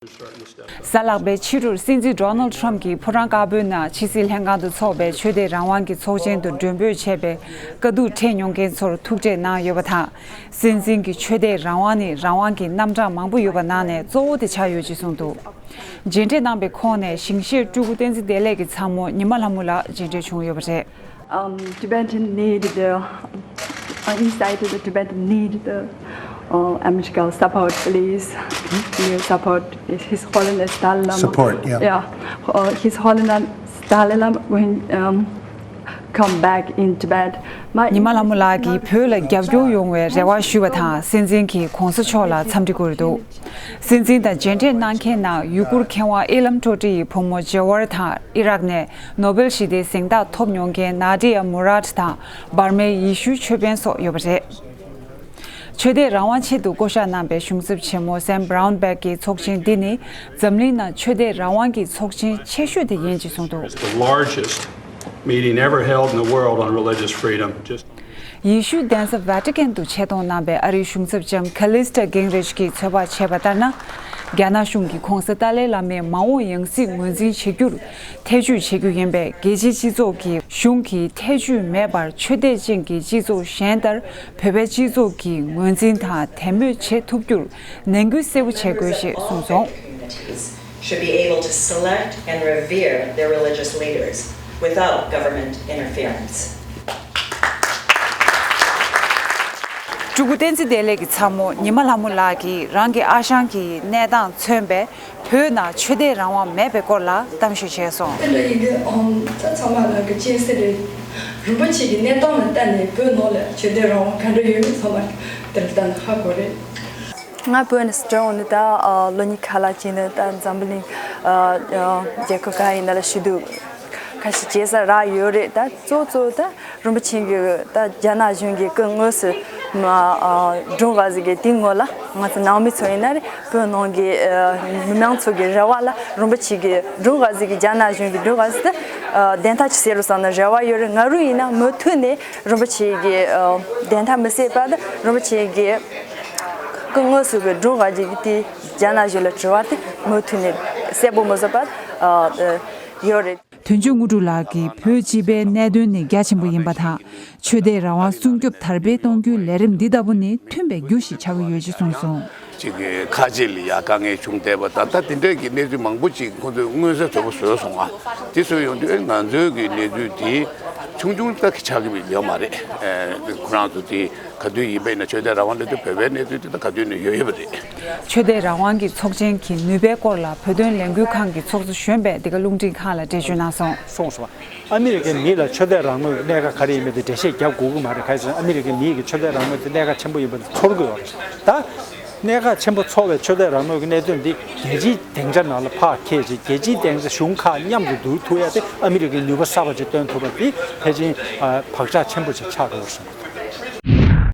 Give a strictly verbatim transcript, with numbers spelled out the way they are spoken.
གཟའ་ལྷག་པའི་ཕྱི་དྲོར་སྲིད་འཛིན་Donald Trump གྱིས་ཕོ་བྲང་དཀར་པོའི་ནང་ཕྱི་སྲིད་ལྷན་ཁང་དུ་འཚོགས་པའི་ཆོས་དད་རང་དབང་གི་ཚོགས་ཆེན་དུ་མགྲོན་འབོད་བྱས་པའི་དཀའ་སྡུག་འཕྲད་མྱོང་མཁན་ཚོར་ཐུག་འཕྲད་གནང་ཡོད་པ་དང་། སྲིད་འཛིན་གྱིས་ཆོས་དད་རང་དབང་ནི་རང་དབང་གི་རྣམ་གྲངས་མང་པོ་ཡོད་པ་ནང་ནས་གཙོ་བོ་དེ་ཆགས་ཡོད་ཅེས་གསུངས་འདུག་མཇལ་འཕྲད་གནང་པའི་ཁོངས་ནས་ཞིང་གཤེགས་སྤྲུལ་སྐུ་བསྟན་འཛིན་བདེ་ལེགས་ཀྱི་ཚ་མོ་ཉི་མ་ལྷ་མོ་ལགས་མཇལ་འཕྲད་བྱུང་ཡོད་པ་རེད། Um, Tibetan need the, uh, inside the Tibet need the, uh, America support, please. New support. His Holiness Dalai Lama. Support, yeah. Yeah. Uh, His Holiness Dalai Lama when, um, come back in Tibet. ཉི་མ་ལྷ་མོ་ལགས་ཀྱིས་བོད་ལ་རྒྱབ་སྐྱོར་ཡོང་བའི་རེ་བ་ཞུས་པ་དང་། སྲིད་འཛིན་གྱིས་༧གོང་ས་མཆོག་ལ་འཚམས་འདྲི་བསྐུར་འདུག་སྲིད་འཛིན་དང་མཇལ་འཕྲད་གནང་མཁན་ནང་ཡུ་གུར་མཁས་དབང་ཨི་ལམ་ཀྲོ་ཀྲི་ཡི་བུ་མོ་ཇེ་ཝར་དང་ཨི་རག་ནས་ནོ་བེལ་ཞི་བདེའི་གཟེངས་རྟགས་ཐོབ་མྱོང་མཁན་ནཱ་ཏི་ཡ་མུ་རཱད་དང་འབར་མའི་ཡེ་ཤུའི་ཆོས་དཔོན་སོགས་ཡོད་པ་རེད། ཆོས་དད་རང་དབང་ཆེད་དུ་བསྐོ་གཞག་གནང་པའི་གཞུང་ཚབ་ཆེན་མོ་Sam Brownback གིས་ཚོགས་ཆེན་འདི་ནི་འཛམ་གླིང་ནང་ཆོས་དད་རང་དབང་གི་ཚོགས་ཆེན་ཆེ་ཤོས་དེ་ཡིན་ཅེས་གསུངས་འདུག It's the largest meeting ever held in the world on religious freedom. Just ཡེ་ཤུའི་གདན་ས་Vatican དུ་ཆེད་གཏོང་གནང་པའི་ཨ་རིའི་གཞུང་ཚབ་ལྕམ་Callista Gingrich གིས་ཚོད་དཔག་བྱས་པ་ལྟར་ན། རྒྱ་ནག་གཞུང་གིས་༧གོང་ས་ཏཱ་ལའི་བླ་མའི་མ་འོངས་ཡང་སྲིད་ངོས་འཛིན་བྱེད་རྒྱུར་ཐེ་ཇུས་བྱེད་རྒྱུ་ཡིན་པས། རྒྱལ་སྤྱིའི་སྤྱི་ཚོགས་ཀྱིས་གཞུང་གིས་ཐེ་ཇུས་མེད་པར་ཆོས་དད་ཅན་གྱི་སྤྱི་ཚོགས་གཞན་ལྟར་བོད་པའི་སྤྱི་ཚོགས་ཀྱི་ངོས་འཛིན་དང་དད་མོས་བྱེད་ཐུབ་རྒྱུར་ནན་སྐུལ་གསལ་པོ་བྱེད་དགོས་ཞེས་གསུངས་སོང་། Communities should be able to select and revere their religious leaders without government interference. སྤྲུལ་སྐུ་བསྟན་འཛིན་བདེ་ལེགས་ཀྱི་ཚ་མོ་ཉི་མ་ལྷ་མོ་ལགས་ཀྱིས་རང་གི་ཨ་ཞང་གི་གནས་སྟངས་མཚོན་པའི་བོད་ནང་ཆོས་དད་རང་དབང་མེད་པའི་སྐོར་ལ་གཏམ་བཤད་བྱས་སོང་། དེ་འདྲ་ཡིན་དུས་ཨང་ད་ཚང་མ་ལ་གི་སྤྱན་གཟིགས་རེད། རིན་པོ་ཆེ་གི་གནས་སྟངས་ལ་ལྟ་ནས་བོད་ནང་ལ་ཆོས་དད་རང་དབང་ག་འདྲ་ཡོད་མེད་ཚང་མ་དེར་ལྟ་ན་ཧ་གོ་རེད། ང་བོད་ནས་འབྱོར་འོང་ནི་ད་ལོ་གཉིས་ཁ་ལ་ཅིག་ནི་ད་འཛམ་བུ་གླིང་རྒྱལ་ཁབ་གང་ཡིན་ན་ལ་ཞུ་དུས་ཁ་ཤས་བྱེད་ས་རག་ཡོད་རེད། ད་གཙོ་གཙོ་ད་རིན་པོ་ཆེ་གི་ད་རྒྱ་ནག་གཞུང་གི་སྐུ་དངོས་སུ་མ་སྒྲུང་ག་ཟིག་གི་དེ་ངོ་ལ་ང་ཚོ་ནང་མི་ཚོ་ཡིན་ན་རེད། བོད་ནང་གི་མི་མང་ཚོ་གི་རེ་བ་ལ་རིན་པོ་ཆེ་གི་སྒྲུང་ག་ཟིག་གི་རྒྱ་ནག་གཞུང་གི་སྒྲུང་ག་ཟིག་ད་བདེན་མཐའ་ཅིག་གསལ་རུ་བསམ་ན་རེ་བ་ཡོད་རེད། ང་རུ་ཡིན་ན་མུ་མཐུད་ནས་རིན་པོ་ཆེ་གི་བདེན་མཐའ་མི་གསལ་བར་དུ་རིན་པོ་ཆེ་གི་སྐུ་དངོས་སུ་གི་སྒྲུང་ག་ཟིག་གི་དེ་རྒྱ་ནག་གཞུང་ལ་དྲི་བ་དེ་མུ་མཐུད་ནས་གསལ་པོ་མི་བཟོ་བར་ཡོད་རེད། དོན་གཅོད་དངོས་གྲུབ་ལགས་ཀྱིས་བོད་སྤྱི་པའི་གནད་དོན་ནི་རྒྱ་ཆེན་པོ་ཡིན་པ་དང་། ཆོས་དད་རང་དབང་སྲུང་སྐྱོབ་དར་སྤེལ་གཏོང་རྒྱུའི་ལས་རིམ་འདི་ལྟ་བུ་ནི་མཐུན་པའི་རྒྱུ་ཞིག་ཆགས་ཀྱི་ཡོད་ཅེས་གསུངས་སོང་། ཅིག་གི་ཁ་ཆེ་ལ་ཡ་དཀའ་ངལ་བྱུང་བསྡད་པ་དང་། ད་དེ་འདྲས་ཀྱི་གནས་ཚུལ་མང་པོ་ཅིག་ཁོང་ཚོས་མངོན་གསལ་དོད་པོ་བཟོས་སོང་ང་། དེ་བཟོས་ཡོང་དུས་ང་ཚོའི་གི་གནས་ཚུལ་དེ་ཆུང་ཆུང་ཙག་གི་ཆགས་ཀྱི་ཡོད་མ་རེད། ཁོ་རང་ཚོ་དེ། ག་དུས་ཡིན་པ་ཡིན་ན་ཆོས་དད་རང་དབང་སླེབས་དུས་བོད་པའི་གནས་ཚུལ་དེ་དག་ག་དུས་ནས་ཡོད་ཡོད་པ་རེད། ཆོས་དད་རང་དབང་གི་ཚོགས་ཆེན་གྱི་ནུས་པའི་སྐོར་ལ་བོད་དོན་ལས་འགུལ་ཁང་གི་ཚོགས་གཙོ་གཞོན་པས་འདི་ག་རླུང་འཕྲིན་ཁང་ལ་འགྲེལ་བརྗོད་གནང་སོང་། གསུངས་སོང་། ཨ་མི་རི་ཀའི་མི་ལ་ཆོས་དད་རང་མོས་ཀྱི་གནད་འགག་ག་རེ་ཡིན་མིན་དེ་འགྲེལ་བཤད་རྒྱབ་དགོས་ཀྱི་མ་རེད། ག་ཡིན་ཟེར་ན་ཨ་མི་རི་ཀའི་མི་ཡིས་ཀྱི་ཆོས་དད་རང་མོས་དེ་གནད་འགག་ཆེན་པོ་ཡིན་པ་དེ་ཚོར་གྱི་ཡོད་རེད། ད་གནད་འགག་ཆེན་པོ་ཚོར་བའི་ཆོས་དད་རང་མོས་ཀྱི་གནད་དོན་འདི་རྒྱལ་སྤྱིའི་སྡིངས་ཆ་ནང་ལ་ཕར་འཁྱེར་བྱས་རྒྱལ་སྤྱིའི་སྡིངས་ཆ་གཞུང་ཁག་མཉམ་དུ་བསྡུར་ཐུབ་ཡ་དེ་ཨ་མི་རི་ཀའི་ནུས་པ་གསར་པ་ཅིག་བཏོན་ཐུབ་པ་དེ་ཕལ་ཆེར་བག་ཆགས་ཆེན་པོ་ཅིག་ཆགས་འགྲོ་བ་རེད།